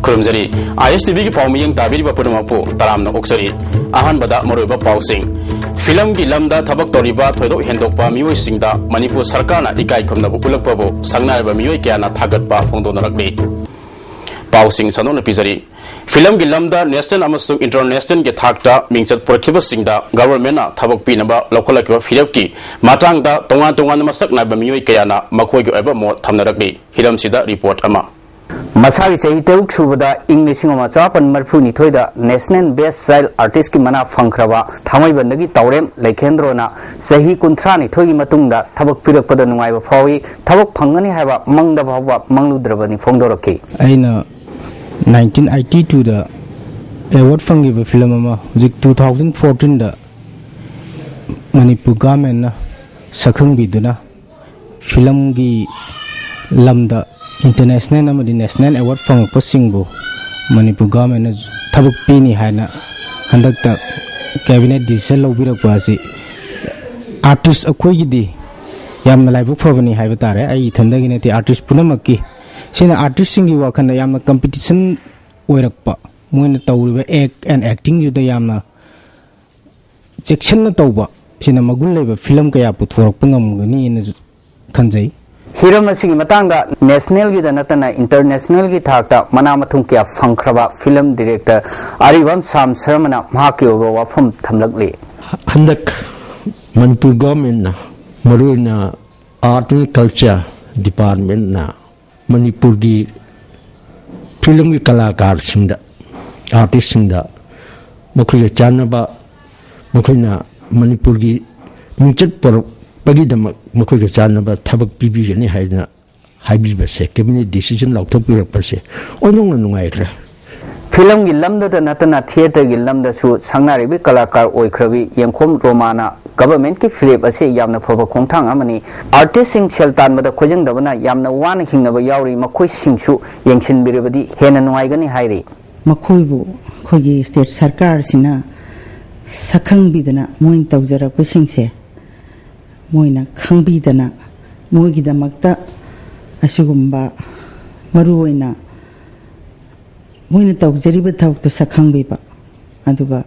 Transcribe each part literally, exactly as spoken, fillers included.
ꯈꯨꯔꯨꯝꯖꯔꯤ꯫ ꯑꯥꯏ ꯑꯦꯁ T ꯚꯤꯒꯤ ꯄꯥꯎ ꯃꯤꯠꯌꯦꯡ ꯇꯥꯕꯤꯔꯤꯕ ꯄꯨꯝꯅꯃꯛꯄꯨ ꯇꯔꯥꯝꯅ ꯑꯣꯛꯆꯔꯤ꯫ ꯑꯍꯥꯟꯕꯗ ꯃꯔꯨꯑꯣꯏꯕ ꯄꯥꯎꯁꯤꯡ꯫ ꯐꯤꯂꯝꯒꯤ ꯂꯝꯗ ꯊꯕꯛ ꯇꯧꯔꯤꯕ ꯊꯣꯏꯗꯣꯛ ꯍꯦꯟꯗꯣꯛꯄ ꯃꯤꯑꯣꯏꯁꯤꯡꯗ ꯃꯅꯤꯄꯨꯔ ꯁꯔꯀꯥꯔꯅ ꯏꯀꯥꯏ ꯈꯨꯝꯅꯕ ꯎꯠꯂꯛꯄꯕꯨ ꯁꯛꯅꯥꯏꯔꯕ ꯃꯤꯑꯣꯏ ꯀꯌꯥꯅ ꯊꯥꯒꯠꯄ ꯐꯣꯡꯗꯣꯛꯅꯔꯛꯂꯤ꯫ ꯄꯥꯎꯁꯤꯡ ꯁꯟꯗꯣꯛꯅ ꯄꯤꯖꯔꯤ꯫ ꯐꯤꯂꯝꯒꯤ ꯂꯝꯗ ꯅꯦꯁꯅꯦꯜ ꯑꯃꯁꯨꯡ ꯏꯟꯇꯔꯅꯦꯁꯅꯦꯜꯒꯤ ꯊꯥꯛꯇ ꯃꯤꯡꯆꯠ ꯄꯨꯔꯛꯈꯤꯕꯁꯤꯡꯗ ꯒꯚꯔꯟꯃꯦꯟꯠꯅ ꯊꯕꯛ ꯄꯤꯅꯕ ꯂꯧꯈꯠꯂꯛꯈꯤꯕ ꯐꯤꯔꯦꯞꯀꯤ ꯃꯇꯥꯡꯗ ꯇꯣꯉꯥꯟ ꯇꯣꯉꯥꯟꯕ ꯃꯁꯛ ꯅꯥꯏꯕ ꯃꯤꯑꯣꯏ ꯀꯌꯥꯅ ꯃꯈꯣꯏꯒꯤ ꯑꯣꯏꯕ ꯃꯣꯠ ꯊꯝꯅꯔꯛꯂꯤ꯫ ꯍꯤꯔꯝꯁꯤꯗ ꯔꯤꯄꯣꯔꯠ ꯑꯃ꯫ ꯃꯁꯥꯒꯤ ꯆꯍꯤ ꯇꯔꯨꯛ ꯁꯨꯕꯗ ꯏꯪ ꯂꯤꯁꯤꯡ ꯑꯃ ꯆꯃꯥꯄꯟ ꯃꯔꯤꯐꯨ ꯅꯤꯊꯣꯏꯗ ꯅꯦꯁꯅꯦꯜ ꯕꯦꯁ꯭ꯠ ꯆꯥꯏꯜꯗ ꯑꯥꯔꯇꯤꯁ꯭ꯠꯀꯤ ꯃꯅꯥ ꯐꯪꯈ꯭ꯔꯕ ꯊꯥꯡꯃꯩꯕꯟꯗꯒꯤ ꯇꯥꯎꯔꯦꯝ ꯂꯩꯈꯦꯟꯗ꯭ꯔꯣꯅ ꯆꯍꯤ ꯀꯨꯟꯊ꯭ꯔꯥ ꯅꯤꯊꯣꯏꯒꯤ ꯃꯇꯨꯡꯗ ꯊꯕꯛ ꯄꯤꯔꯛꯄꯗ ꯅꯨꯡꯉꯥꯏꯕ ꯐꯥꯎꯏ, ꯊꯕꯛ ꯐꯪꯒꯅꯤ ꯍꯥꯏꯕ ꯃꯪꯗ ꯐꯥꯎꯕ ꯃꯪꯂꯨꯗ꯭ꯔꯕꯅꯤ ꯐꯣꯡꯗꯣꯔꯛꯈꯤ꯫ ꯑꯩꯅ ꯅꯥꯏꯟꯇꯤꯟ ꯑꯩꯠꯇꯤ ꯇꯨꯗ ꯑꯦꯋꯥꯔꯗ ꯐꯪꯈꯤꯕ ꯐꯤꯂꯝ ꯑꯃ ꯍꯧꯖꯤꯛ ꯇꯨ ꯊꯥꯎꯖꯟ ꯐꯣꯔꯇꯤꯟꯗ ꯃꯅꯤꯄꯨꯔ ꯒꯚꯔꯟꯃꯦꯟꯠꯅ ꯁꯛꯈꯪꯕꯤꯗꯨꯅ ꯐꯤꯂꯝꯒꯤ ꯂꯝꯗ ꯏꯟꯇꯔꯅꯦꯁꯅꯦꯜ ꯑꯃꯗꯤ ꯅꯦꯁꯅꯦꯜ ꯑꯦꯋꯥꯔꯗ ꯐꯪꯉꯛꯄꯁꯤꯡꯕꯨ ꯃꯅꯤꯄꯨꯔ ꯒꯚꯔꯟꯃꯦꯟꯠꯅ ꯊꯕꯛ ꯄꯤꯅꯤ ꯍꯥꯏꯅ ꯍꯟꯗꯛꯇ ꯀꯦꯕꯤꯅꯦꯠ ꯗꯤꯁꯤꯖꯟ ꯂꯧꯕꯤꯔꯛꯄ ꯑꯁꯤ ꯑꯥꯔꯇꯤꯁ꯭ꯠ ꯑꯩꯈꯣꯏꯒꯤꯗꯤ ꯌꯥꯝꯅ ꯂꯥꯏꯕꯛ ꯐꯕꯅꯤ ꯍꯥꯏꯕ ꯇꯥꯔꯦ꯫ ꯑꯩ ꯏꯊꯟꯗꯒꯤ ꯅꯠꯇꯦ, ꯑꯥꯔꯇꯤꯁ꯭ꯠ ꯄꯨꯝꯅꯃꯛꯀꯤ꯫ ꯁꯤꯅ ꯑꯥꯔꯇꯤꯁ꯭ꯠꯁꯤꯡꯒꯤ ꯋꯥꯈꯜꯗ ꯌꯥꯝꯅ ꯀꯝꯄꯤꯇꯤꯁꯟ ꯑꯣꯏꯔꯛꯄ, ꯃꯣꯏꯅ ꯇꯧꯔꯤꯕ act and actingꯗꯨꯗ ꯌꯥꯝꯅ ꯆꯦꯛꯁꯤꯟꯅ ꯇꯧꯕ, ꯁꯤꯅ ꯃꯒꯨꯟ ꯂꯩꯕ ꯐꯤꯂꯝ ꯀꯌꯥ ꯄꯨꯊꯣꯔꯛꯄ ꯉꯝꯒꯅꯤꯅ ꯈꯟꯖꯩ꯫ ꯍꯤꯔꯝ ꯑꯁꯤꯒꯤ ꯃꯇꯥꯡꯗ ꯅꯦꯁꯅꯦꯜꯒꯤꯗ ꯅꯠꯇꯅ ꯏꯟꯇꯔꯅꯦꯁꯅꯦꯜꯒꯤ ꯊꯥꯛꯇ ꯃꯅꯥ ꯃꯊꯨꯝ ꯀꯌꯥ ꯐꯪꯈ꯭ꯔꯕ ꯐꯤꯂꯝ ꯗꯤꯔꯦꯛꯇꯔ ꯑꯔꯤꯕꯝ ꯁꯥꯝ ꯁꯔꯃꯅ ꯃꯍꯥꯛꯀꯤ ꯑꯣꯏꯕ ꯋꯥꯐꯝ ꯊꯝꯂꯛꯂꯤ꯫ ꯍꯟꯗꯛ ꯃꯅꯤꯄꯨꯔ ꯒꯚꯔꯟꯃꯦꯟꯠꯅ ꯃꯔꯨꯑꯣꯏꯅ ꯑꯥꯔꯠ ꯑꯦꯟ ꯀꯜꯆꯔ ꯗꯤꯄꯥꯔꯠꯃꯦꯟꯠꯅ ꯃꯅꯤꯄꯨꯔꯒꯤ ꯐꯤꯂꯝꯒꯤ ꯀꯂꯥꯀꯥꯔꯁꯤꯡꯗ, ꯑꯥꯔꯇꯤꯁ꯭ꯠꯁꯤꯡꯗ ꯃꯈꯣꯏꯒ ꯆꯥꯟꯅꯕ, ꯃꯈꯣꯏꯅ ꯃꯅꯤꯄꯨꯔꯒꯤ ꯃꯤꯡꯆꯠ ꯄꯨꯔꯛꯄꯒꯤꯗꯃꯛ ꯃꯈꯣꯏꯒ ꯆꯥꯟꯅꯕ ꯊꯕꯛ ꯄꯤꯕꯤꯒꯅꯤ ꯍꯥꯏꯗꯅ ꯍꯥꯏꯕꯤꯕꯁꯦ, ꯀꯦꯕꯤꯅꯦꯠ ꯗꯤꯁꯤꯖꯟ ꯂꯥꯎꯊꯣꯛꯄꯤꯔꯛꯄꯁꯦ ꯑꯣꯟꯊꯣꯛꯅ ꯅꯨꯡꯉꯥꯏꯈ꯭ꯔꯦ꯫ ꯐꯤꯂꯝꯒꯤ ꯂꯝꯗꯇ ꯅꯠꯇꯅ ꯊꯤꯌꯦꯇꯔꯒꯤ ꯂꯝꯗꯁꯨ ꯁꯛꯅꯥꯏꯔꯕꯤ ꯀꯂꯥꯀꯥꯔ ꯑꯣꯏꯈ꯭ꯔꯕꯤ ꯌꯦꯡꯈꯣꯝ ꯔꯣꯃꯥꯅ ꯒꯚꯔꯟꯃꯦꯟꯠꯀꯤ ꯐꯤꯔꯦꯞ ꯑꯁꯤ ꯌꯥꯝꯅ ꯐꯕ ꯈꯣꯡꯊꯥꯡ ꯑꯃꯅꯤ, ꯑꯥꯔꯇꯤꯁ꯭ꯠꯁꯤꯡ ꯁꯦꯜ ꯇꯥꯟꯕꯗ ꯈꯣꯏꯖꯪꯗꯕꯅ ꯌꯥꯝꯅ ꯋꯥꯅ ꯍꯤꯡꯅꯕ ꯌꯥꯎꯔꯤ, ꯃꯈꯣꯏꯁꯤꯡꯁꯨ ꯌꯦꯡꯁꯤꯟꯕꯤꯔꯕꯗꯤ ꯍꯦꯟꯅ ꯅꯨꯡꯉꯥꯏꯒꯅꯤ ꯍꯥꯏꯔꯤ꯫ ꯃꯈꯣꯏꯕꯨ ꯑꯩꯈꯣꯏꯒꯤ ꯁ꯭ꯇꯦꯠ ꯁꯔꯀꯥꯔꯁꯤꯅ ꯁꯛꯈꯪꯕꯤꯗꯅ ꯃꯣꯏꯅ ꯇꯧꯖꯔꯛꯄꯁꯤꯡꯁꯦ ꯃꯣꯏꯅ ꯈꯪꯕꯤꯗꯅ ꯃꯣꯏꯒꯤꯗꯃꯛꯇ ꯑꯁꯤꯒꯨꯝꯕ ꯃꯔꯨꯑꯣꯏꯅ ꯃꯣꯏꯅ ꯇꯧꯖꯔꯤꯕ ꯊꯕꯛꯇꯨ ꯁꯛꯈꯪꯕꯤꯕ, ꯑꯗꯨꯒ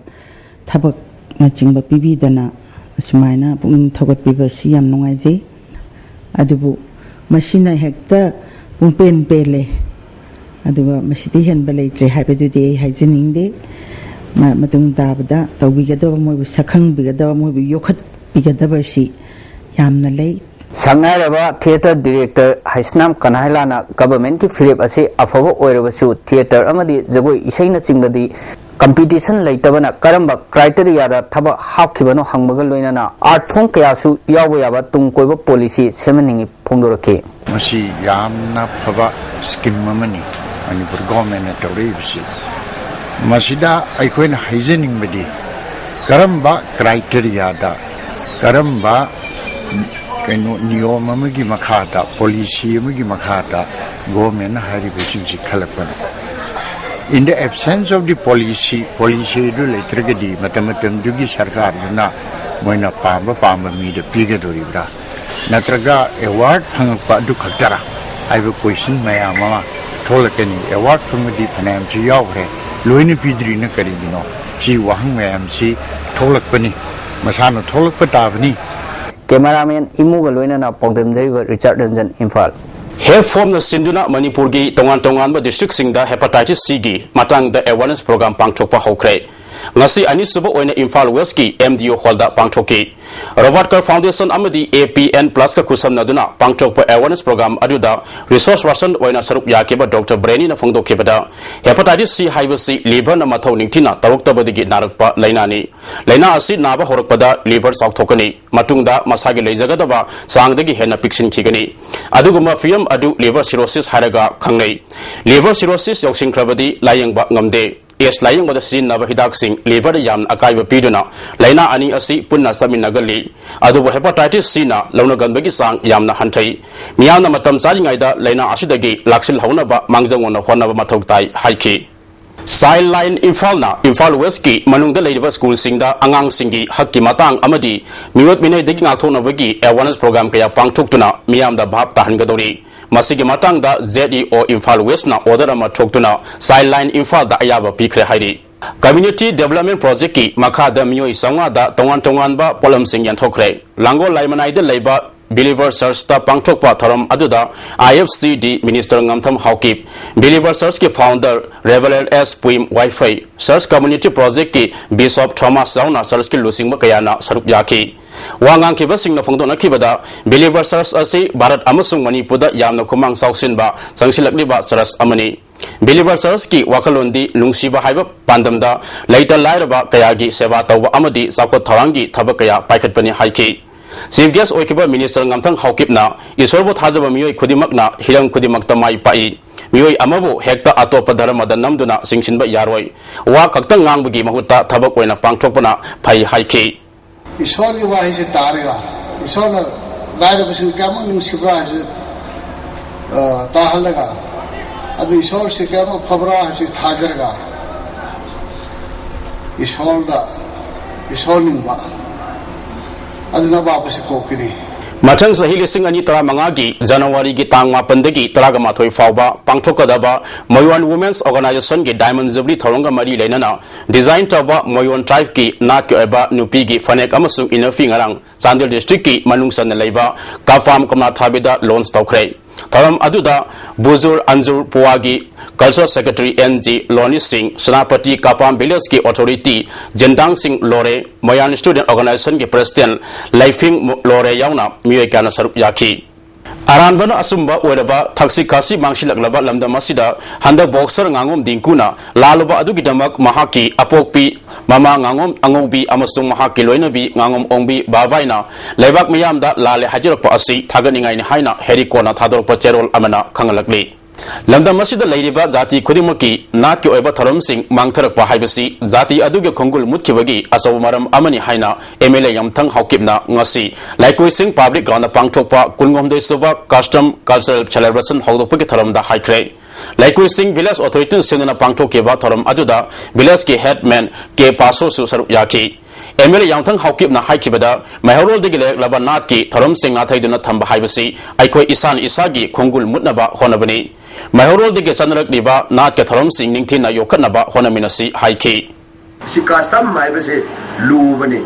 ꯊꯕꯛꯅꯆꯤꯡꯕ ꯄꯤꯕꯤꯗꯅ ꯑꯁꯨꯃꯥꯏꯅ ꯄꯨꯛꯅꯤꯡ ꯊꯧꯒꯠꯄꯤꯕ ꯑꯁꯤ ꯌꯥꯝ ꯅꯨꯡꯉꯥꯏꯖꯩ꯫ ꯑꯗꯨꯕꯨ ꯃꯁꯤꯅ ꯍꯦꯛꯇ ꯄꯨꯡꯄꯦꯟ ꯄꯦꯜꯂꯦ, ꯑꯗꯨꯒ ꯃꯁꯤꯗꯤ ꯍꯦꯟꯕ ꯂꯩꯇ꯭ꯔꯦ ꯍꯥꯏꯕꯗꯨꯗꯤ ꯑꯩ ꯍꯥꯏꯖꯅꯤꯡꯗꯦ꯫ ꯃ-, ꯃꯇꯨꯡ ꯇꯥꯕꯗ ꯇꯧꯕꯤꯒꯗꯕ, ꯃꯣꯏꯕꯨ ꯁꯛꯈꯪꯕꯤꯒꯗꯕ, ꯃꯣꯏꯕꯨ ꯌꯣꯛꯈꯠꯄꯤꯒꯗꯕ ꯑꯁꯤ ꯌꯥꯝꯅ ꯂꯩ꯫ ꯁꯛꯅꯥꯏꯔꯕ ꯊꯤꯌꯦꯇꯔ ꯗꯤꯔꯦꯛꯇꯔ ꯍꯩꯁꯅꯥꯝ ꯀꯅꯥꯍꯩꯂꯥꯅ ꯒꯚꯔꯟꯃꯦꯟꯠꯀꯤ ꯐꯤꯔꯦꯞ ꯑꯁꯤ ꯑꯐꯕ ꯑꯣꯏꯔꯕꯁꯨ ꯊꯤꯌꯦꯇꯔ ꯑꯃꯗꯤ ꯖꯒꯣꯏ ꯏꯁꯩꯅꯆꯤꯡꯕꯗꯤ ꯀꯝꯄꯤꯇꯤꯁꯟ ꯂꯩꯇꯕꯅ ꯀꯔꯝꯕ ꯀ꯭ꯔꯥꯏꯇꯦꯔꯤꯌꯥꯗ ꯊꯕꯛ ꯍꯥꯞꯈꯤꯕꯅꯣ ꯍꯪꯕꯒ ꯂꯣꯏꯅꯅ ꯑꯥꯔꯠ ꯐꯣꯝ ꯀꯌꯥꯁꯨ ꯌꯥꯎꯕ ꯌꯥꯕ ꯇꯨꯡ ꯀꯣꯏꯕ ꯄꯣꯂꯤꯁꯤ ꯁꯦꯝꯍꯟꯅꯤꯡꯏ ꯐꯣꯡꯗꯣꯔꯛꯈꯤ꯫ ꯃꯁꯤ ꯌꯥꯝꯅ ꯐꯕ ꯁ꯭ꯀꯤꯝ ꯑꯃꯅꯤ ꯃꯅꯤꯄꯨꯔ ꯒꯣꯔꯃꯦꯟꯅ ꯇꯧꯔꯛꯏꯕꯁꯤ꯫ ꯃꯁꯤꯗ ꯑꯩꯈꯣꯏꯅ ꯍꯥꯏꯖꯅꯤꯡꯕꯗꯤ ꯀꯔꯝꯕ ꯀ꯭ꯔꯥꯏꯇꯦꯔꯤꯌꯥꯗ, ꯀꯔꯝꯕ ꯀꯩꯅꯣ ꯅꯤꯌꯣꯝ ꯑꯃꯒꯤ ꯃꯈꯥꯗ, ꯄꯣꯂꯤꯁꯤ ꯑꯃꯒꯤ ꯃꯈꯥꯗ ꯒꯣꯔꯃꯦꯟꯅ ꯍꯥꯏꯔꯤꯕꯁꯤꯡꯁꯤ ꯈꯜꯂꯛꯄꯅꯣ? In the absence of the policy, ꯄꯣꯂꯤꯁꯤꯗꯨ ꯂꯩꯇ꯭ꯔꯒꯗꯤ ꯃꯇꯝ ꯃꯇꯝꯗꯨꯒꯤ ꯁꯔꯀꯥꯔꯗꯨꯅ ꯃꯣꯏꯅ ꯄꯥꯝꯕ ꯄꯥꯝꯕ ꯃꯤꯗ ꯄꯤꯒꯗꯧꯔꯤꯕ꯭ꯔꯥ? ꯅꯠꯇ꯭ꯔꯒ ꯑꯦꯋꯥꯔꯗ ꯐꯪꯉꯛꯄ ꯑꯗꯨ ꯈꯛꯇꯔꯥ ꯍꯥꯏꯕ ꯀꯣꯏꯁꯟ ꯃꯌꯥꯝ ꯑꯃ ꯊꯣꯛꯂꯛꯀꯅꯤ꯫ ꯑꯦꯋꯥꯔꯗ ꯐꯪꯕꯗꯤ ꯐꯅꯌꯥꯝꯁꯨ ꯌꯥꯎꯈ꯭ꯔꯦ, ꯂꯣꯏꯅ ꯄꯤꯗ꯭ꯔꯤꯅ ꯀꯔꯤꯒꯤꯅꯣ? ꯁꯤ ꯋꯥꯍꯪ ꯃꯌꯥꯝꯁꯤ ꯊꯣꯛꯂꯛꯄꯅꯤ, ꯃꯁꯥꯅ ꯊꯣꯛꯂꯛꯄ ꯇꯥꯕꯅꯤ꯫ ꯀꯦꯃꯦꯔꯥꯃꯦꯟ ꯏꯃꯨꯒ ꯂꯣꯏꯅꯅ ꯄꯥꯎꯗꯝꯖꯔꯤꯕ ꯔꯤꯆꯥꯔꯗ ꯔꯟꯖꯟ, ꯏꯝꯐꯥꯜ꯫ ꯍꯦꯜꯊ ꯐꯣꯔꯝꯅ ꯁꯤꯟꯗꯨꯅ ꯃꯅꯤꯄꯨꯔꯒꯤ ꯇꯣꯉꯥꯟ ꯇꯣꯉꯥꯟꯕ ꯗꯤꯁꯇ꯭ꯔꯤꯛꯁꯤꯡꯗ ꯍꯦꯄꯥꯇꯥꯏꯇꯤꯁ ꯁꯤꯒꯤ ꯃꯇꯥꯡꯗ ꯑꯦꯋꯥꯔꯅꯦꯁ ꯄ꯭ꯔꯣꯒ꯭ꯔꯥꯝ ꯄꯥꯡꯊꯣꯛꯄ ꯍꯧꯈ꯭ꯔꯦ꯫ ꯉꯁꯤ ꯑꯅꯤꯁꯨꯕ ꯑꯣꯏꯅ ꯏꯝꯐꯥꯜ ꯋꯦꯁꯀꯤ ꯑꯦꯝ ꯗꯤ ꯑꯣ ꯍꯣꯜꯗ ꯄꯥꯡꯊꯣꯛꯈꯤ꯫ ꯔꯣꯕꯥꯔꯠ ꯀꯔ ꯐꯥꯎꯟꯗꯦꯁꯟ ꯑꯃꯗꯤ ꯑꯦ ꯄꯤ ꯑꯦꯟ ꯄ꯭ꯂꯁꯀ ꯈꯨꯠꯁꯝꯅꯗꯨꯅ ꯄꯥꯡꯊꯣꯛꯄ ꯑꯦꯋꯥꯔꯅꯦꯁ ꯄ꯭ꯔꯣꯒ꯭ꯔꯥꯝ ꯑꯗꯨꯗ ꯔꯤꯁꯣꯔꯁ ꯄꯔꯁꯟ ꯑꯣꯏꯅ ꯁꯔꯨꯛ ꯌꯥꯈꯤꯕ ꯗꯣꯛꯇꯔ ꯕ꯭ꯔꯦꯅꯤꯅ ꯐꯣꯡꯗꯣꯛꯈꯤꯕꯗ, ꯍꯦꯄꯥꯇꯥꯏꯇꯤꯁ ꯁꯤ ꯍꯥꯏꯕꯁꯤ ꯂꯤꯚꯔꯅ ꯃꯊꯧ ꯅꯤꯡꯊꯤꯅ ꯇꯧꯔꯛꯇꯕꯗꯒꯤ ꯅꯥꯔꯛꯄ ꯂꯥꯏꯅꯥꯅꯤ꯫ ꯂꯥꯏꯅꯥ ꯑꯁꯤ ꯅꯥꯕ ꯍꯧꯔꯛꯄꯗ ꯂꯤꯚꯔ ꯆꯥꯎꯊꯣꯛꯀꯅꯤ, ꯃꯇꯨꯡꯗ ꯃꯁꯥꯒꯤ ꯂꯩꯖꯒꯗꯕ ꯆꯥꯡꯗꯒꯤ ꯍꯦꯟꯅ ꯄꯤꯛꯁꯤꯟꯈꯤꯒꯅꯤ꯫ ꯑꯗꯨꯒꯨꯝꯕ ꯐꯤꯚꯝ ꯑꯗꯨ ꯂꯤꯚꯔ ꯁꯤꯔꯣꯁꯤꯁ ꯍꯥꯏꯔꯒ ꯈꯪꯅꯩ꯫ ꯂꯤꯚꯔ ꯁꯤꯔꯣꯁꯤꯁ ꯌꯧꯁꯤꯟꯈ꯭ꯔꯕꯗꯤ ꯂꯥꯌꯦꯡꯕ ꯉꯝꯗꯦ꯫ ꯑꯦꯁ ꯂꯥꯌꯦꯡꯕꯗ ꯁꯤꯖꯤꯟꯅꯕ ꯍꯤꯗꯥꯛꯁꯤꯡ ꯂꯤꯚꯔꯗ ꯌꯥꯝꯅ ꯑꯀꯥꯏꯕ ꯄꯤꯗꯨꯅ ꯂꯥꯏꯅꯥ ꯑꯅꯤ ꯑꯁꯤ ꯄꯨꯟꯅ ꯆꯠꯃꯤꯟꯅꯒꯜꯂꯤ꯫ ꯑꯗꯨꯕꯨ ꯍꯦꯄꯥꯇꯥꯏꯇꯤꯁ ꯁꯤꯅ ꯂꯧꯅꯒꯟꯕꯒꯤ ꯆꯥꯡ ꯌꯥꯝꯅ ꯍꯟꯊꯩ꯫ ꯃꯤꯌꯥꯝꯅ ꯃꯇꯝ ꯆꯥꯔꯤꯉꯩꯗ ꯂꯥꯏꯅꯥ ꯑꯁꯤꯗꯒꯤ ꯂꯥꯛꯁꯤꯜꯍꯧꯅꯕ ꯃꯥꯡꯖꯧꯅꯅ ꯍꯣꯠꯅꯕ ꯃꯊꯧ ꯇꯥꯏ ꯍꯥꯏꯈꯤ꯫ Childline ꯏꯝꯐꯥꯜꯅ ꯏꯝꯐꯥꯜ ꯋꯦꯁꯀꯤ ꯃꯅꯨꯡꯗ ꯂꯩꯔꯤꯕ ꯁ꯭ꯀꯨꯜꯁꯤꯡꯗ ꯑꯉꯥꯡꯁꯤꯡꯒꯤ ꯍꯛꯀꯤ ꯃꯇꯥꯡ ꯑꯃꯗꯤ ꯃꯤꯑꯣꯠ ꯃꯤꯅꯩꯗꯒꯤ ꯉꯥꯛꯊꯣꯛꯅꯕꯒꯤ awareness program ꯀꯌꯥ ꯄꯥꯡꯊꯣꯛꯇꯨꯅ ꯃꯤꯌꯥꯝꯗ ꯚꯥꯞ ꯇꯥꯍꯟꯒꯗꯧꯔꯤ꯫ ꯃꯁꯤꯒꯤ ꯃꯇꯥꯡꯗ Z E O Imphal ꯋꯦꯁꯅ order ꯑꯃ ꯊꯣꯛꯇꯨꯅ Childline ꯏꯝꯐꯥꯜꯗ ꯑꯌꯥꯕ ꯄꯤꯈ꯭ꯔꯦ ꯍꯥꯏꯔꯤ꯫ Community Development Projectꯀꯤ ꯃꯈꯥꯗ ꯃꯤꯑꯣꯏ ꯆꯥꯝꯃꯉꯥꯗ ꯇꯣꯉꯥꯟ ꯇꯣꯉꯥꯟꯕ ꯄꯣꯠꯂꯝꯁꯤꯡ ꯌꯦꯟꯊꯣꯛꯈ꯭ꯔꯦ꯫ ꯂꯥꯡꯒꯣꯜ ꯂꯥꯏꯃꯅꯥꯏꯗ ꯂꯩꯕ Believer Churchꯇ ꯄꯥꯡꯊꯣꯛꯄ ꯊꯧꯔꯝ ꯑꯗꯨꯗ I F C D Minister ꯉꯝꯊꯝ Haokip, Believer Churchꯀꯤ founder Reverend S ꯄꯨꯏꯝ ꯋꯥꯏꯐꯩ, Church Community Projectꯀꯤ Bishop Thomas ꯌꯥꯎꯅ churchꯀꯤ ꯂꯨꯆꯤꯡꯕ ꯀꯌꯥꯅ ꯁꯔꯨꯛ ꯌꯥꯈꯤ꯫ ꯋꯥ ꯉꯥꯡꯈꯤꯕꯁꯤꯡꯅ ꯐꯣꯡꯗꯣꯛꯅꯈꯤꯕꯗ, Believer Church ꯑꯁꯤ ꯚꯥꯔꯠ ꯑꯃꯁꯨꯡ ꯃꯅꯤꯄꯨꯔꯗ ꯌꯥꯝꯅ ꯈꯨꯃꯥꯡ ꯆꯥꯎꯁꯤꯟꯕ ꯆꯪꯁꯤꯜꯂꯛꯂꯤꯕ church ꯑꯃꯅꯤ꯫ Believer Churchꯀꯤ ꯋꯥꯈꯜꯂꯣꯟꯗꯤ ꯅꯨꯡꯁꯤꯕ ꯍꯥꯏꯕ ꯄꯥꯟꯗꯝꯗ ꯂꯩꯇ ꯂꯥꯏꯔꯕ ꯀꯌꯥꯒꯤ ꯁꯦꯕꯥ ꯇꯧꯕ ꯑꯃꯗꯤ ꯆꯥꯎꯈꯠ ꯊꯧꯔꯥꯡꯒꯤ ꯊꯕꯛ ꯀꯌꯥ ꯄꯥꯏꯈꯠꯄꯅꯤ ꯍꯥꯏꯈꯤ꯫ Chief Guest ꯑꯣꯏꯈꯤꯕ Minister ꯉꯝꯊꯪ ꯍꯥꯎꯀꯤꯞꯅ, "ꯏꯁꯣꯔꯕꯨ ꯊꯥꯖꯕ ꯃꯤꯑꯣꯏ ꯈꯨꯗꯤꯡꯃꯛꯅ ꯍꯤꯔꯝ ꯈꯨꯗꯤꯡꯃꯛꯇ ꯃꯥꯏ ꯄꯥꯛꯏ꯫ ꯃꯤꯑꯣꯏ ꯑꯃꯕꯨ ꯍꯦꯛꯇ ꯑꯇꯣꯞꯄ ꯙꯔꯃꯗ ꯅꯝꯗꯨꯅ ꯆꯤꯡꯁꯤꯟꯕ ꯌꯥꯔꯣꯏ꯫ ꯋꯥ ꯈꯛꯇꯪ ꯉꯥꯡꯕꯒꯤ ꯃꯍꯨꯠꯇ ꯊꯕꯛ ꯑꯣꯏꯅ ꯄꯥꯡꯊꯣꯛꯄꯅ ꯐꯩ" ꯍꯥꯏꯈꯤ꯫ ꯏꯁꯣꯔꯒꯤ ꯋꯥꯍꯩꯁꯦ ꯇꯥꯔꯒ, ꯏꯁꯣꯔꯅ ꯂꯥꯏꯔꯕꯁꯤꯡ ꯀꯌꯥꯃꯨꯛ ꯅꯨꯡꯁꯤꯕ꯭ꯔꯥ ꯍꯥꯏꯕꯁꯤ, ꯑ, ꯇꯥꯍꯜꯂꯒ, ꯑꯗꯨ ꯏꯁꯣꯔꯁꯤ ꯀꯌꯥꯃꯨꯛ ꯐꯕ꯭ꯔꯥ ꯍꯥꯏꯕꯁꯤ ꯊꯥꯖꯔꯒ, ꯏꯁꯣꯔꯗ, ꯏꯁꯣꯔ ꯅꯤꯡꯕ, ꯑꯗꯨꯅ ꯑꯋꯥꯕꯁꯤ ꯀꯣꯛꯀꯅꯤ꯫ ꯃꯊꯪ ꯆꯍꯤ ꯂꯤꯁꯤꯡ ꯑꯅꯤ ꯇꯔꯥꯃꯉꯥꯒꯤ ꯖꯅꯋꯥꯔꯤꯒꯤ ꯇꯥꯡ ꯃꯥꯄꯟꯗꯒꯤ ꯇꯔꯥꯒ ꯃꯥꯊꯣꯏ ꯐꯥꯎꯕ ꯄꯥꯡꯊꯣꯛꯀꯗꯕ ꯃꯌꯣꯟ Women's Organizationꯒꯤ Diamond Jubilee ꯊꯧꯔꯝꯒ ꯃꯔꯤ ꯂꯩꯅꯅ design ꯇꯧꯕ ꯃꯌꯣꯟ tribeꯀꯤ ꯅꯥꯠꯀꯤ ꯑꯣꯏꯕ ꯅꯨꯄꯤꯒꯤ ꯐꯅꯦꯛ ꯑꯃꯁꯨꯡ inner fee ꯉꯔꯥꯡ ꯆꯥꯟꯗꯦꯜ districtꯀꯤ ꯃꯅꯨꯡ ꯆꯟꯅ ꯂꯩꯕ ꯀꯥꯐꯥꯝ ꯀꯣꯝꯂꯥꯊꯥꯕꯤꯗ launch ꯇꯧꯈ꯭ꯔꯦ꯫ ꯊꯧꯔꯝ ꯑꯗꯨꯗ ꯕꯨꯖꯨꯔ ꯑꯟꯖꯨꯔ ꯄꯨꯋꯥꯒꯤ Cultural Secretary N G ꯂꯣꯅꯤ ꯁꯤꯡ, ꯁꯦꯅꯥꯄꯇꯤ ꯀꯥꯐꯥꯝ villageꯀꯤ authority ꯖꯤꯟꯗꯥꯡ ꯁꯤꯡ ꯂꯣꯔꯦ, ꯃꯌꯥꯟ Student Organizationꯒꯤ President ꯂꯩꯐꯤꯡ ꯂꯣꯔꯦ ꯌꯥꯎꯅ ꯃꯤꯑꯣꯏ ꯀꯌꯥꯅ ꯁꯔꯨꯛ ꯌꯥꯈꯤ꯫ ꯑꯔꯥꯟꯕꯅ ꯑꯆꯨꯝꯕ ꯑꯣꯏꯔꯕ ꯊꯛꯁꯤ ꯈꯥꯁꯤ ꯃꯥꯡꯁꯤꯜꯂꯛꯂꯕ ꯂꯝꯗꯝ ꯑꯁꯤꯗ ꯍꯟꯗꯛ boxer ꯉꯥꯉꯣꯝ ꯗꯤꯡꯀꯨꯅ ꯂꯥꯜꯂꯨꯕ ꯑꯗꯨꯒꯤꯗꯃꯛ ꯃꯍꯥꯛꯀꯤ ꯑꯄꯣꯛꯄꯤ ꯃꯃꯥ ꯉꯥꯉꯣꯝ ꯑꯉꯧꯕꯤ ꯑꯃꯁꯨꯡ ꯃꯍꯥꯛꯀꯤ ꯂꯣꯏꯅꯕꯤ ꯉꯥꯉꯣꯝ ꯑꯣꯡꯕꯤ ꯕꯥꯚꯥꯏꯅ ꯂꯩꯕꯥꯛ ꯃꯤꯌꯥꯝꯗ ꯂꯥꯜꯂꯦ ꯍꯥꯏꯖꯔꯛꯄ ꯑꯁꯤ ꯊꯥꯒꯠꯅꯤꯡꯉꯥꯏꯅꯤ ꯍꯥꯏꯅ ꯍꯦꯔꯤꯀꯣꯟꯅ ꯊꯥꯗꯣꯔꯛꯄ ꯆꯦꯔꯣꯜ ꯑꯃꯅ ꯈꯪꯍꯜꯂꯛꯂꯤ꯫ ꯂꯝꯗꯝ ꯑꯁꯤꯗ ꯂꯩꯔꯤꯕ ꯖꯥꯇꯤ ꯈꯨꯗꯤꯡꯃꯛꯀꯤ ꯅꯥꯠꯀꯤ ꯑꯣꯏꯕ ꯊꯧꯔꯝꯁꯤꯡ ꯃꯥꯡꯊꯔꯛꯄ ꯍꯥꯏꯕꯁꯤ ꯖꯥꯇꯤ ꯑꯗꯨꯒꯤ ꯈꯣꯡꯒꯨꯜ ꯃꯨꯠꯈꯤꯕꯒꯤ ꯑꯆꯧꯕ ꯃꯔꯝ ꯑꯃꯅꯤ ꯍꯥꯏꯅ M L A ꯉꯝꯊꯪ ꯍꯥꯎꯀꯤꯞꯅ ꯉꯁꯤ ꯂꯩꯀꯣꯏꯁꯤꯡ public groundꯗ ꯄꯥꯡꯊꯣꯛꯄ ꯀꯨꯟꯍꯨꯝꯗꯣꯏ ꯁꯨꯕ Custom Cultural Celebration ꯍꯧꯗꯣꯛꯄꯒꯤ ꯊꯧꯔꯝꯗ ꯍꯥꯏꯈ꯭ꯔꯦ꯫ ꯂꯩꯀꯨꯏꯁꯤꯡ ꯚꯤꯂꯦꯖ ꯑꯣꯊꯣꯔꯤꯇꯤꯅ ꯁꯤꯟꯗꯨꯅ ꯄꯥꯡꯊꯣꯛꯈꯤꯕ ꯊꯧꯔꯝ ꯑꯗꯨꯗ ꯚꯤꯂꯦꯖꯀꯤ ꯍꯦꯗꯃꯦꯟ ꯀꯦ ꯄꯥꯁꯣꯁꯨ ꯁꯔꯨꯛ ꯌꯥꯈꯤ꯫ ꯑꯦꯝ ꯑꯦꯜ ꯑꯦ ꯌꯥꯡꯊꯪ ꯍꯥꯎꯀꯤꯞꯅ ꯍꯥꯏꯈꯤꯕꯗ, ꯃꯩꯍꯧꯔꯣꯜꯗꯒꯤ ꯂꯩꯔꯛꯂꯕ ꯅꯥꯠꯀꯤ ꯊꯧꯔꯝꯁꯤꯡ ꯅꯥꯊꯩꯗꯨꯅ ꯊꯝꯕ ꯍꯥꯏꯕꯁꯤ ꯑꯩꯈꯣꯏ ꯏꯁꯥꯅ ꯏꯁꯥꯒꯤ ꯈꯣꯡꯒꯨꯜ ꯃꯨꯠꯅꯕ ꯍꯣꯠꯅꯕꯅꯤ꯫ ꯃꯩꯍꯧꯔꯣꯜꯗꯒꯤ ꯆꯠꯅꯔꯛꯂꯤꯕ ꯅꯥꯠꯀꯤ ꯊꯧꯔꯝꯁꯤꯡ ꯅꯤꯡꯊꯤꯅ ꯌꯣꯛꯈꯠꯅꯕ ꯍꯣꯠꯅꯃꯤꯟꯅꯁꯤ ꯍꯥꯏꯈꯤ꯫ ꯁꯤ ꯀꯁꯇꯝ ꯍꯥꯏꯕꯁꯦ ꯂꯨꯕꯅꯤ꯫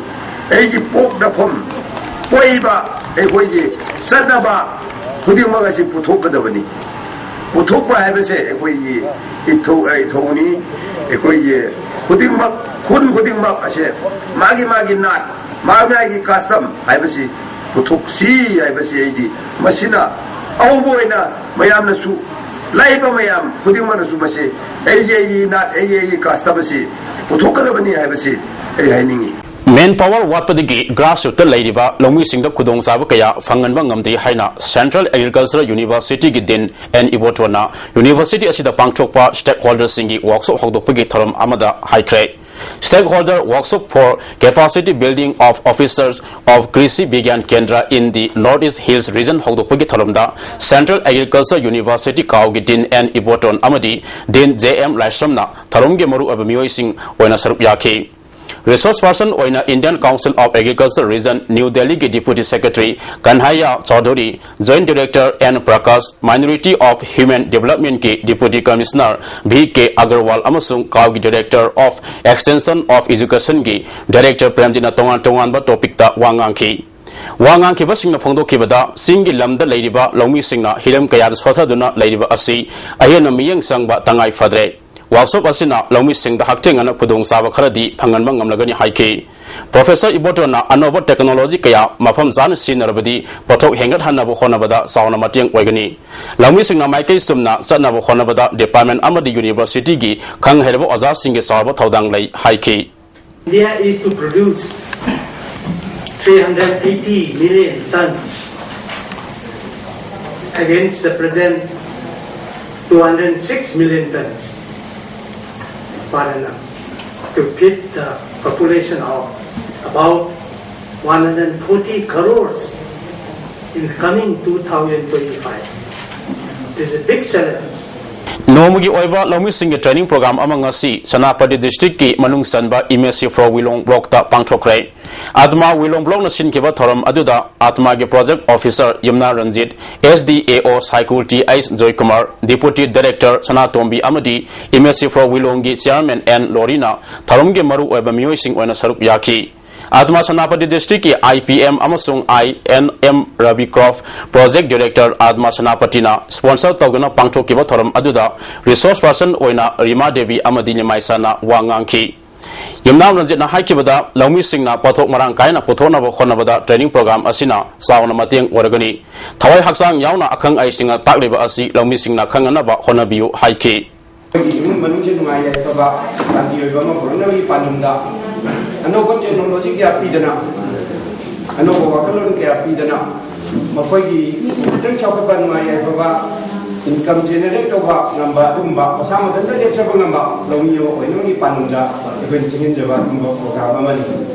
ꯑꯩꯒꯤ ꯄꯣꯛꯅꯐꯝ, ꯄꯣꯛꯏꯕ, ꯑꯩꯈꯣꯏꯒꯤ ꯆꯠꯅꯕ ꯈꯨꯗꯤꯡꯃꯛ ꯑꯁꯤ ꯄꯨꯊꯣꯛꯀꯗꯕꯅꯤ꯫ ꯄꯨꯊꯣꯛꯄ ꯍꯥꯏꯕꯁꯦ ꯑꯩꯈꯣꯏꯒꯤ ꯏꯊꯧ, ꯏꯊꯧꯅꯤ꯫ ꯑꯩꯈꯣꯏꯒꯤ ꯈꯨꯗꯤꯡꯃꯛ, ꯈꯨꯟ ꯈꯨꯗꯤꯡꯃꯛ ꯑꯁꯦ ꯃꯥꯒꯤ ꯃꯥꯒꯤ ꯅꯥꯠ, ꯃꯥꯒꯤ ꯃꯥꯒꯤ ꯀꯁꯇꯝ ꯍꯥꯏꯕꯁꯤ ꯄꯨꯊꯣꯛꯁꯤ ꯍꯥꯏꯕꯁꯤ ꯑꯩꯗꯤ ꯃꯁꯤꯅ ꯑꯍꯧꯕ ꯑꯣꯏꯅ ꯃꯌꯥꯝꯅꯁꯨ, ꯂꯥꯛꯏꯕ ꯃꯌꯥꯝ ꯈꯨꯗꯤꯡꯃꯛꯅꯁꯨ ꯃꯁꯤ ꯑꯩꯒꯤ ꯑꯩꯒꯤ ꯅꯥꯠ, ꯑꯩꯒꯤ ꯑꯩꯒꯤ ꯀꯁꯇꯝ ꯑꯁꯤ ꯄꯨꯊꯣꯛꯀꯗꯕꯅꯤ ꯍꯥꯏꯕꯁꯤ ꯑꯩ ꯍꯥꯏꯅꯤꯡꯏ꯫ ꯃꯦꯟ ꯄꯥꯋꯔ ꯋꯥꯠꯄꯗꯒꯤ ꯒ꯭ꯔꯥꯁꯔꯨꯠꯇ ꯂꯩꯔꯤꯕ ꯂꯧꯃꯤꯁꯤꯡꯗ ꯈꯨꯗꯣꯡꯆꯥꯕ ꯀꯌꯥ ꯐꯪꯍꯟꯕ ꯉꯝꯗꯦ ꯍꯥꯏꯅ Central Agricultural University ꯒꯤ Dean N ꯏꯕꯣꯇꯣꯟꯅ ꯌꯨꯅꯤꯚꯔꯁꯤꯇꯤ ꯑꯁꯤꯗ ꯄꯥꯡꯊꯣꯛꯄ ꯁ꯭ꯇꯦꯛꯍꯣꯜꯗꯔꯁꯤꯡꯒꯤ ꯋꯥꯔꯛꯁꯣꯞ ꯍꯧꯗꯣꯛꯄꯒꯤ ꯊꯧꯔꯝ ꯑꯃꯗ ꯍꯥꯏꯈ꯭ꯔꯦ꯫ Stakeholder Workshop for Capacity Building of Officers of Krishi Vigyan Kendra in the North East Hills Region ꯍꯧꯗꯣꯛꯄꯒꯤ ꯊꯧꯔꯝꯗ Central Agriculture University ꯀꯥꯎꯒꯤ Dean N Iboton ꯑꯃꯗꯤ Dean J M ꯂꯥꯏꯁ꯭ꯔꯝꯅ ꯊꯧꯔꯝꯒꯤ ꯃꯔꯨꯑꯣꯏꯕ ꯃꯤꯑꯣꯏꯁꯤꯡ ꯑꯣꯏꯅ ꯁꯔꯨꯛ ꯌꯥꯈꯤ꯫ Resource person ꯑꯣꯏꯅ Indian Council of Agriculture Region New Delhi ꯒꯤ Deputy Secretary ꯀꯟꯍꯩꯌꯥ Chaudhuri, Joint Director N Prakash, Minority of Human Development ꯀꯤ Deputy Commissioner V K Agarwal ꯑꯃꯁꯨꯡ ꯀꯥꯎꯒꯤ Director of Extension of Education ꯒꯤ Director ꯄ꯭ꯔꯦꯝꯖꯤꯠꯅ ꯇꯣꯉꯥꯟ ꯇꯣꯉꯥꯟꯕ topic ꯇ ꯋꯥ ꯉꯥꯡꯈꯤ꯫ ꯋꯥ ꯉꯥꯡꯈꯤꯕꯁꯤꯡꯅ ꯐꯣꯡꯗꯣꯛꯈꯤꯕꯗ, ꯆꯤꯡꯒꯤ ꯂꯝꯗ ꯂꯩꯔꯤꯕ ꯂꯧꯃꯤꯁꯤꯡꯅ ꯍꯤꯔꯝ ꯀꯌꯥꯗ ꯁꯣꯊꯗꯨꯅ ꯂꯩꯔꯤꯕ ꯑꯁꯤ ꯑꯍꯦꯟꯕ ꯃꯤꯠꯌꯦꯡ ꯆꯪꯕ ꯇꯉꯥꯏ ꯐꯗ꯭ꯔꯦ꯫ ꯋꯥꯔꯛꯁꯣꯞ ꯑꯁꯤꯅ ꯂꯧꯃꯤꯁꯤꯡꯗ ꯍꯛꯊꯦꯡꯅꯅ ꯈꯨꯗꯣꯡꯆꯥꯕ ꯈꯔꯗꯤ ꯐꯪꯍꯟꯕ ꯉꯝꯂꯒꯅꯤ ꯍꯥꯏꯈꯤ꯫ ꯄ꯭ꯔꯣꯐꯦꯁꯔ ꯏꯕꯣꯇꯣꯟꯅ ꯑꯅꯧꯕ technology ꯀꯌꯥ ꯃꯐꯝ ꯆꯥꯅ ꯁꯤꯖꯤꯟꯅꯔꯕꯗꯤ ꯄꯣꯠꯊꯣꯛ ꯍꯦꯟꯒꯠꯍꯟꯅꯕ ꯍꯣꯠꯅꯕꯗ ꯆꯥꯎꯅ ꯃꯇꯦꯡ ꯑꯣꯏꯒꯅꯤ꯫ ꯂꯧꯃꯤꯁꯤꯡꯅ ꯃꯥꯏꯀꯩ ꯆꯨꯝꯅ ꯆꯠꯅꯕ ꯍꯣꯠꯅꯕꯗ department ꯑꯃꯗꯤ university ꯒꯤ ꯈꯪ ꯍꯩꯔꯕ ꯑꯣꯖꯥꯁꯤꯡꯒꯤ ꯆꯥꯎꯔꯕ ꯊꯧꯗꯥꯡ ꯂꯩ ꯍꯥꯏꯈꯤ꯫ India is to produce three hundred eighty million tons against the present two hundred six million tons per annum to feed the population of about one hundred forty crores in the coming two thousand twenty-five. This is a big challenge. ꯅꯣꯡꯃꯒꯤ ꯑꯣꯏꯕ ꯂꯧꯃꯤꯁꯤꯡꯒꯤ training program ꯑꯃ ꯉꯁꯤ ꯁꯦꯅꯥꯄꯇꯤ districtꯀꯤ ꯃꯅꯨꯡ ꯆꯟꯕ M S C four ꯋꯤꯂꯣꯡ blockꯇ ꯄꯥꯡꯊꯣꯛꯈ꯭ꯔꯦ꯫ ꯑꯥꯇꯃꯥ ꯋꯤꯂꯣꯡ blockꯅ ꯁꯤꯟꯈꯤꯕ ꯊꯧꯔꯝ ꯑꯗꯨꯗ ꯑꯥꯇꯃꯥꯒꯤ project officer Yumnam Ranjit, S D A O ꯁꯥꯏꯀꯨꯜ T H Joykumar, deputy director ꯁꯅꯥꯇꯣꯝꯕꯤ ꯑꯃꯗꯤ M S C four ꯋꯤꯂꯣꯡꯒꯤ chairman N ꯂꯣꯔꯤꯅ ꯊꯧꯔꯝꯒꯤ ꯃꯔꯨꯑꯣꯏꯕ ꯃꯤꯑꯣꯏꯁꯤꯡ ꯑꯣꯏꯅ ꯁꯔꯨꯛ ꯌꯥꯈꯤ꯫ ꯑꯥꯇꯃꯥ ꯁꯦꯅꯥꯄꯇꯤ districtꯀꯤ I P M ꯑꯃꯁꯨꯡ I N M Rabi Crop project director ꯑꯥꯇꯃꯥ ꯁꯦꯅꯥꯄꯇꯤꯅ sponsor ꯇꯧꯗꯨꯅ ꯄꯥꯡꯊꯣꯛꯈꯤꯕ ꯊꯧꯔꯝ ꯑꯗꯨꯗ resource person ꯑꯣꯏꯅ ꯔꯤꯃꯥ ꯗꯦꯕꯤ ꯑꯃꯗꯤ ꯅꯤꯃꯥꯏꯁꯥꯅ ꯋꯥ ꯉꯥꯡꯈꯤ꯫ ꯌꯨꯝꯅꯥꯝ ꯔꯟꯖꯤꯠꯅ ꯍꯥꯏꯈꯤꯕꯗ, ꯂꯧꯃꯤꯁꯤꯡꯅ ꯄꯣꯠꯊꯣꯛ ꯃꯔꯥꯡ ꯀꯥꯏꯅ ꯄꯨꯊꯣꯛꯅꯕ ꯍꯣꯠꯅꯕꯗ training program ꯑꯁꯤꯅ ꯆꯥꯎꯅ ꯃꯇꯦꯡ ꯑꯣꯏꯔꯒꯅꯤ꯫ ꯊꯋꯥꯏ ꯍꯛꯆꯥꯡ ꯌꯥꯎꯅ ꯑꯈꯪ ꯑꯍꯩꯁꯤꯡꯅ ꯇꯥꯛꯂꯤꯕ ꯑꯁꯤ ꯂꯧꯃꯤꯁꯤꯡꯅ ꯈꯪꯅꯅꯕ ꯍꯣꯠꯅꯕꯤꯌꯨ ꯍꯥꯏꯈꯤ꯫ ꯑꯩꯈꯣꯏꯒꯤ ꯏꯃꯨꯡ ꯃꯅꯨꯡꯁꯦ ꯅꯨꯡꯉꯥꯏ ꯌꯥꯏꯐꯕ, ꯁꯥꯟꯇꯤ ꯑꯣꯏꯕ ꯑꯃ ꯄꯨꯔꯛꯅꯕꯒꯤ ꯄꯥꯟꯗꯝꯗ ꯑꯅꯧꯕ technology ꯀꯌꯥ ꯄꯤꯗꯅ, ꯑꯅꯧꯕ ꯋꯥꯈꯜꯂꯣꯟ ꯀꯌꯥ ꯄꯤꯗꯅ, ꯃꯈꯣꯏꯒꯤ ꯈꯤꯇꯪ ꯆꯥꯎꯈꯠꯄ, ꯅꯨꯡꯉꯥꯏ ꯌꯥꯏꯐꯕ, income generate ꯇꯧꯕ ꯉꯝꯕ, ꯑꯗꯨꯒꯨꯝꯕ ꯃꯁꯥ ꯃꯊꯟꯇ ꯂꯦꯞꯆꯕ ꯉꯝꯕ ꯂꯧꯃꯤ ꯑꯃ ꯑꯣꯏꯅꯕꯒꯤ ꯄꯥꯟꯗꯝꯗ ꯑꯩꯈꯣꯏꯅ ꯆꯦꯟꯁꯤꯟꯖꯕ ꯑꯗꯨꯒꯨꯝꯕ program ꯑꯃꯅꯤ꯫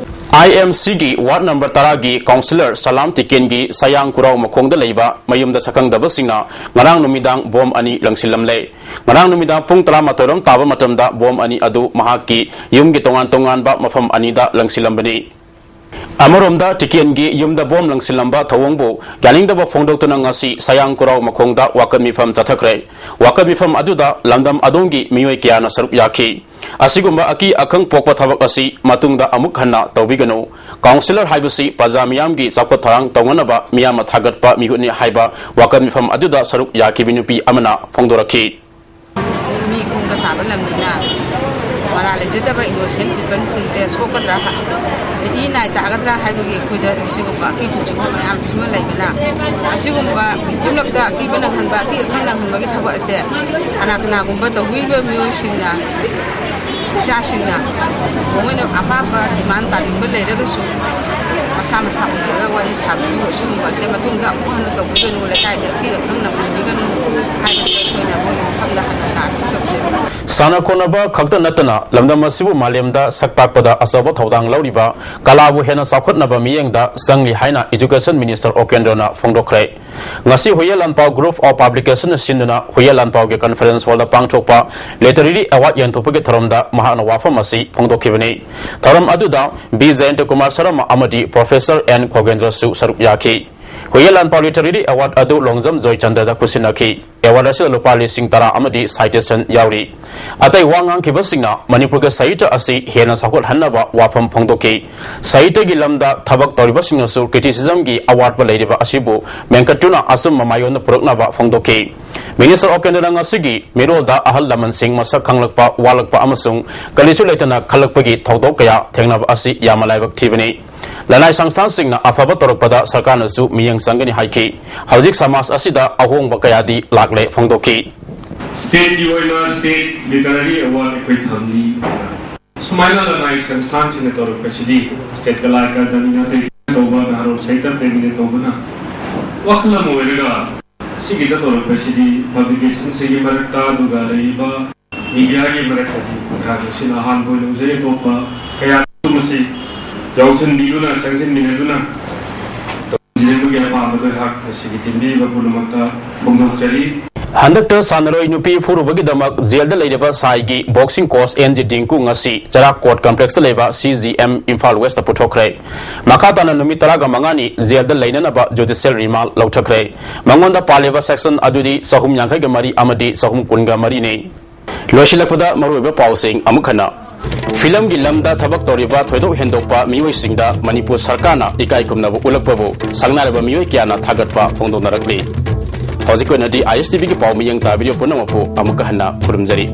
I M Cꯒꯤ ward number ꯇꯔꯥꯒꯤ councillor ꯁꯂꯥꯝ ꯇꯤꯀꯦꯟꯒꯤ ꯁꯌꯥꯡ ꯈꯨꯔꯥꯎ ꯃꯈꯣꯡꯗ ꯂꯩꯕ ꯃꯌꯨꯝꯗ ꯁꯛꯈꯪꯗꯕꯁꯤꯡꯅ ꯉꯔꯥꯡ ꯅꯨꯃꯤꯗꯥꯡ bomb ꯑꯅꯤ ꯂꯪꯁꯤꯜꯂꯝꯂꯦ꯫ ꯉꯔꯥꯡ ꯅꯨꯃꯤꯗꯥꯡ ꯄꯨꯡ ꯇꯔꯥꯃꯥꯊꯣꯏ ꯔꯣꯝ ꯇꯥꯕ ꯃꯇꯝꯗ bomb ꯑꯅꯤ ꯑꯗꯨ ꯃꯍꯥꯛꯀꯤ ꯌꯨꯝꯒꯤ ꯇꯣꯉꯥꯟ ꯇꯣꯉꯥꯟꯕ ꯃꯐꯝ ꯑꯅꯤꯗ ꯂꯪꯁꯤꯜꯂꯝꯕꯅꯤ꯫ ꯑꯃꯔꯣꯝꯗ, ꯇꯤꯀꯦꯟꯒꯤ ꯌꯨꯝꯗ bomb ꯂꯪꯁꯤꯜꯂꯝꯕ ꯊꯧꯑꯣꯡꯕꯨ ꯌꯥꯅꯤꯡꯗꯕ ꯐꯣꯡꯗꯣꯛꯇꯨꯅ ꯉꯁꯤ ꯁꯌꯥꯡ ꯈꯨꯔꯥꯎ ꯃꯈꯣꯡꯗ ꯋꯥꯀꯠ ꯃꯤꯐꯝ ꯆꯠꯊꯈ꯭ꯔꯦ꯫ ꯋꯥꯀꯠ ꯃꯤꯐꯝ ꯑꯗꯨꯗ ꯂꯝꯗꯝ ꯑꯗꯣꯝꯒꯤ ꯃꯤꯑꯣꯏ ꯀꯌꯥꯅ ꯁꯔꯨꯛ ꯌꯥꯈꯤ꯫ ꯑꯁꯤꯒꯨꯝꯕ ꯑꯀꯤ ꯑꯈꯪ ꯄꯣꯛꯄ ꯊꯕꯛ ꯑꯁꯤ ꯃꯇꯨꯡꯗ ꯑꯃꯨꯛ ꯍꯟꯅ ꯇꯧꯕꯤꯒꯅꯨ꯫ Councillor ꯍꯥꯏꯕꯁꯤ ꯄ꯭ꯔꯖꯥ ꯃꯤꯌꯥꯝꯒꯤ ꯆꯥꯎꯈꯠ ꯊꯧꯔꯥꯡ ꯇꯧꯅꯅꯕ ꯃꯤꯌꯥꯝꯅ ꯊꯥꯒꯠꯄ ꯃꯤꯍꯨꯠꯅꯤ ꯍꯥꯏꯕ ꯋꯥꯀꯠ ꯃꯤꯐꯝ ꯑꯗꯨꯗ ꯁꯔꯨꯛ ꯌꯥꯈꯤꯕ ꯅꯨꯄꯤ ꯑꯃꯅ ꯐꯣꯡꯗꯣꯔꯛꯈꯤ꯫ ꯃꯤ ꯈꯣꯡꯗ ꯇꯥꯕ ꯂꯝꯅꯤꯅ, ꯃꯔꯥꯜ ꯂꯩꯖꯗꯕ innocent peopleꯁꯤꯡꯁꯦ ꯁꯣꯛꯀꯗ꯭ꯔꯥ, ꯏ ꯅꯥꯏ ꯇꯥꯒꯗ꯭ꯔꯥ ꯍꯥꯏꯕꯒꯤ ꯑꯩꯈꯣꯏꯗ ꯁꯤꯒꯨꯝꯕ ꯑꯀꯤ ꯇꯨꯖꯨꯡꯕ ꯃꯌꯥꯝꯁꯤꯃ ꯂꯩꯕꯅ, ꯑꯁꯤꯒꯨꯝꯕ ꯌꯨꯝꯂꯛꯇ ꯑꯀꯤꯕ ꯅꯪꯍꯟꯕ, ꯑꯀꯤ ꯑꯈꯪ ꯅꯪꯍꯟꯕꯒꯤ ꯊꯕꯛ ꯑꯁꯦ ꯀꯅꯥ ꯀꯅꯥꯒꯨꯝꯕ ꯇꯧꯕꯤꯔꯤꯕ ꯃꯤꯑꯣꯏꯁꯤꯡꯅ, ꯏꯆꯥꯁꯤꯡꯅ ꯃꯣꯏꯅ ꯑꯄꯥꯝꯕ demand ꯇꯥꯅꯤꯡꯕ ꯂꯩꯔꯒꯁꯨ ꯃꯁꯥ ꯃꯁꯥ ꯎꯅꯔꯒ ꯋꯥꯔꯤ ꯁꯥꯕꯤꯌꯨ꯫ ꯑꯁꯤꯒꯨꯝꯕꯁꯦ ꯃꯇꯨꯡꯗ ꯑꯃꯨꯛ ꯍꯟꯅ ꯇꯧꯕꯤꯒꯅꯨ, ꯂꯩꯀꯥꯏꯗ ꯑꯀꯤ ꯑꯈꯪ ꯅꯪꯍꯟꯕꯤꯒꯅꯨ ꯍꯥꯏꯕꯁꯦ ꯑꯩꯈꯣꯏꯅ ꯃꯣꯏꯒꯤ ꯃꯐꯝꯗ ꯍꯟꯅ ꯍꯟꯅ appeal ꯇꯧꯖꯔꯤ꯫ ꯁꯥꯟꯅ ꯈꯣꯠꯅꯕ ꯈꯛꯇ ꯅꯠꯇꯅ ꯂꯝꯗꯝ ꯑꯁꯤꯕꯨ ꯃꯥꯂꯦꯝꯗ ꯁꯛ ꯇꯥꯛꯄꯗ ꯑꯆꯧꯕ ꯊꯧꯗꯥꯡ ꯂꯧꯔꯤꯕ ꯀꯂꯥꯕꯨ ꯍꯦꯟꯅ ꯆꯥꯎꯈꯠꯅꯕ ꯃꯤꯠꯌꯦꯡꯗ ꯆꯪꯂꯤ ꯍꯥꯏꯅ Education Minister ꯎꯄꯦꯟꯗ꯭ꯔꯅ ꯐꯣꯡꯗꯣꯛꯈ꯭ꯔꯦ꯫ ꯉꯁꯤ ꯍꯨꯏꯌꯦꯟ ꯂꯥꯟꯄꯥꯎ Group of Publication ꯁꯤꯟꯗꯨꯅ ꯍꯨꯏꯌꯦꯟ ꯂꯥꯟꯄꯥꯎꯒꯤ Conference Hall ꯗ ꯄꯥꯡꯊꯣꯛꯄ Literary Award ꯌꯦꯟꯊꯣꯛꯄꯒꯤ ꯊꯧꯔꯝꯗ ꯃꯍꯥꯛꯅ ꯋꯥꯐꯝ ꯑꯁꯤ ꯐꯣꯡꯗꯣꯛꯈꯤꯕꯅꯤ꯫ ꯊꯧꯔꯝ ꯑꯗꯨꯗ ꯕꯤ ꯖꯌꯟꯇ ꯀꯨꯃꯥꯔ ꯁꯔꯃ ꯑꯃꯗꯤ Professor ꯑꯦꯟ ꯈꯣꯒꯦꯟꯗ꯭ꯔꯁꯨ ꯁꯔꯨꯛ ꯌꯥꯈꯤ꯫ ꯍꯨꯏꯌꯦꯟ ꯂꯥꯟꯄꯥꯎ Literary Award ꯑꯗꯨ ꯂꯣꯡꯖꯝ ꯖꯣꯏꯆꯟꯗ꯭ꯔꯗ ꯈꯨꯠꯁꯤꯟꯅꯈꯤ꯫ Award ꯑꯁꯤꯗ ꯂꯨꯄꯥ ꯂꯤꯁꯤꯡ ꯇꯔꯥ ꯑꯃꯗꯤ citation ꯌꯥꯎꯔꯤ꯫ ꯑꯇꯩ ꯋꯥ ꯉꯥꯡꯈꯤꯕꯁꯤꯡꯅ ꯃꯅꯤꯄꯨꯔꯒꯤ ꯁꯥꯍꯤꯇ꯭ꯌ ꯑꯁꯤ ꯍꯦꯟꯅ ꯆꯥꯎꯈꯠꯍꯟꯅꯕ ꯋꯥꯐꯝ ꯐꯣꯡꯗꯣꯛꯈꯤ꯫ ꯁꯥꯍꯤꯇ꯭ꯌꯒꯤ ꯂꯝꯗ ꯊꯕꯛ ꯇꯧꯔꯤꯕꯁꯤꯡꯅꯁꯨ criticism ꯒꯤ ꯑꯋꯥꯠꯄ ꯂꯩꯔꯤꯕ ꯑꯁꯤꯕꯨ ꯃꯦꯟꯈꯠꯇꯨꯅ ꯑꯆꯨꯝꯕ ꯃꯥꯏꯌꯣꯟꯗ ꯄꯨꯔꯛꯅꯕ ꯐꯣꯡꯗꯣꯛꯈꯤ꯫ Minister ꯎꯄꯦꯟꯗ꯭ꯔꯅ ꯉꯁꯤꯒꯤ ꯃꯤꯔꯣꯜꯗ ꯑꯍꯜ ꯂꯃꯟꯁꯤꯡ ꯃꯁꯛ ꯈꯪꯂꯛꯄ, ꯋꯥꯠꯂꯛꯄ ꯑꯃꯁꯨꯡ ꯀꯔꯤꯁꯨ ꯂꯩꯇꯅ ꯈꯜꯂꯛꯄꯒꯤ ꯊꯧꯗꯣꯛ ꯀꯌꯥ ꯊꯦꯡꯅꯕ ꯑꯁꯤ ꯌꯥꯝꯅ ꯂꯥꯏꯕꯛ ꯊꯤꯕꯅꯤ꯫ ꯂꯅꯥꯏ ꯁꯪꯁꯊꯥꯟꯁꯤꯡꯅ ꯑꯐꯕ ꯇꯧꯔꯛꯄꯗ ꯁꯔꯀꯥꯔꯅꯁꯨ ꯃꯤꯠꯌꯦꯡ ꯆꯪꯒꯅꯤ ꯍꯥꯏꯈꯤ꯫ ꯍꯧꯖꯤꯛ ꯁꯃꯥꯖ ꯑꯁꯤꯗ ꯑꯍꯣꯡꯕ ꯀꯌꯥꯗꯤ ꯂꯥꯛꯂꯦ ꯐꯣꯡꯗꯣꯛꯈꯤ꯫ State ꯀꯤ ꯑꯣꯏꯅ State Literary Award ꯑꯩꯈꯣꯏ ꯊꯝꯂꯤ꯫ ꯁꯨꯃꯥꯏꯅ ꯂꯅꯥꯏ ꯁꯪꯁꯊꯥꯟꯁꯤꯡꯅ ꯇꯧꯔꯛꯄꯁꯤꯗꯤ state ꯀꯂꯥ ꯑꯦꯀꯥꯗꯃꯤꯅ ꯇꯧꯕ, ꯅꯍꯥꯔꯣꯜ ꯁꯥꯍꯤꯇ꯭ꯌ ꯄ꯭ꯔꯦꯃꯤꯅ ꯇꯧꯕꯅ ꯋꯥꯈꯜ ꯑꯃ ꯑꯣꯏꯔꯒ ꯁꯤꯒꯤꯗ ꯇꯧꯔꯛꯄꯁꯤꯗꯤ publication ꯁꯤꯒꯤ ꯃꯔꯛꯇ ꯑꯗꯨꯒ ꯂꯩꯔꯤꯕ media ꯒꯤ ꯃꯔꯛꯇꯗꯤ ꯑꯩꯍꯥꯛꯅ ꯁꯤꯅ ꯑꯍꯥꯟꯕ ꯑꯣꯏꯅ ꯎꯖꯩ꯫ ꯑꯇꯣꯞꯄ ꯀꯌꯥ ꯑꯃꯁꯤ ꯌꯥꯎꯁꯤꯟꯕꯤꯗꯨꯅ, ꯆꯪꯁꯤꯟꯃꯤꯟꯅꯗꯨꯅ ꯇꯧꯖꯔꯤꯕꯒꯤ ꯑꯄꯥꯝꯕꯗꯣ ꯑꯩꯍꯥꯛ ꯉꯁꯤꯒꯤ ꯇꯤꯟꯕꯤꯔꯤꯕ ꯄꯨꯝꯅꯃꯛꯇ ꯐꯣꯡꯗꯣꯛꯆꯔꯤ꯫ ꯍꯟꯗꯛꯇ ꯁꯥꯟꯅꯔꯣꯏ ꯅꯨꯄꯤ ꯐꯨꯔꯨꯕꯒꯤꯗꯃꯛ ꯖꯦꯜꯗ ꯂꯩꯔꯤꯕ ꯁꯥꯏꯒꯤ boxing coach and G Dingko ꯉꯁꯤ ꯆꯔꯥꯛ court complex ꯇ ꯂꯩꯕ C G M Imphal West ꯇ ꯄꯨꯊꯣꯛꯈ꯭ꯔꯦ꯫ ꯃꯈꯥ ꯇꯥꯅ ꯅꯨꯃꯤꯠ ꯇꯔꯥꯒ ꯃꯉꯥꯅꯤ ꯖꯦꯜꯗ ꯂꯩꯅꯅꯕ judicial remand ꯂꯧꯊꯈ꯭ꯔꯦ꯫ ꯃꯉꯣꯟꯗ ꯄꯥꯜꯂꯤꯕ section ꯑꯗꯨꯗꯤ ꯆꯍꯨꯝ ꯌꯥꯡꯈꯩꯒ ꯃꯔꯤ ꯑꯃꯗꯤ ꯆꯍꯨꯝ ꯀꯨꯟꯒ ꯃꯔꯤꯅꯤ꯫ ꯂꯣꯏꯁꯤꯜꯂꯛꯄꯗ ꯃꯔꯨꯑꯣꯏꯕ ꯄꯥꯎꯁꯤꯡ ꯑꯃꯨꯛ ꯍꯟꯅ꯫ ꯐꯤꯂꯝꯒꯤ ꯂꯝꯗ ꯊꯕꯛ ꯇꯧꯔꯤꯕ ꯊꯣꯏꯗꯣꯛ ꯍꯦꯟꯗꯣꯛꯄ ꯃꯤꯑꯣꯏꯁꯤꯡꯗ ꯃꯅꯤꯄꯨꯔ ꯁꯔꯀꯥꯔꯅ ꯏꯀꯥꯏ ꯈꯨꯝꯅꯕ ꯎꯠꯂꯛꯄꯕꯨ ꯁꯛꯅꯥꯏꯔꯕ ꯃꯤꯑꯣꯏ ꯀꯌꯥꯅ ꯊꯥꯒꯠꯄ ꯐꯣꯡꯗꯣꯛꯅꯔꯛꯂꯤ꯫ ꯍꯧꯖꯤꯛꯀꯤ ꯑꯣꯏꯅꯗꯤ ꯑꯥꯏ ꯑꯦꯁ ꯇꯤ ꯚꯤ ꯒꯤ ꯄꯥꯎ ꯃꯤꯠꯌꯦꯡ ꯇꯥꯕꯤꯔꯤꯕ ꯄꯨꯝꯅꯃꯛꯄꯨ ꯑꯃꯨꯛꯀ ꯍꯟꯅ ꯈꯨꯔꯨꯝꯖꯔꯤ꯫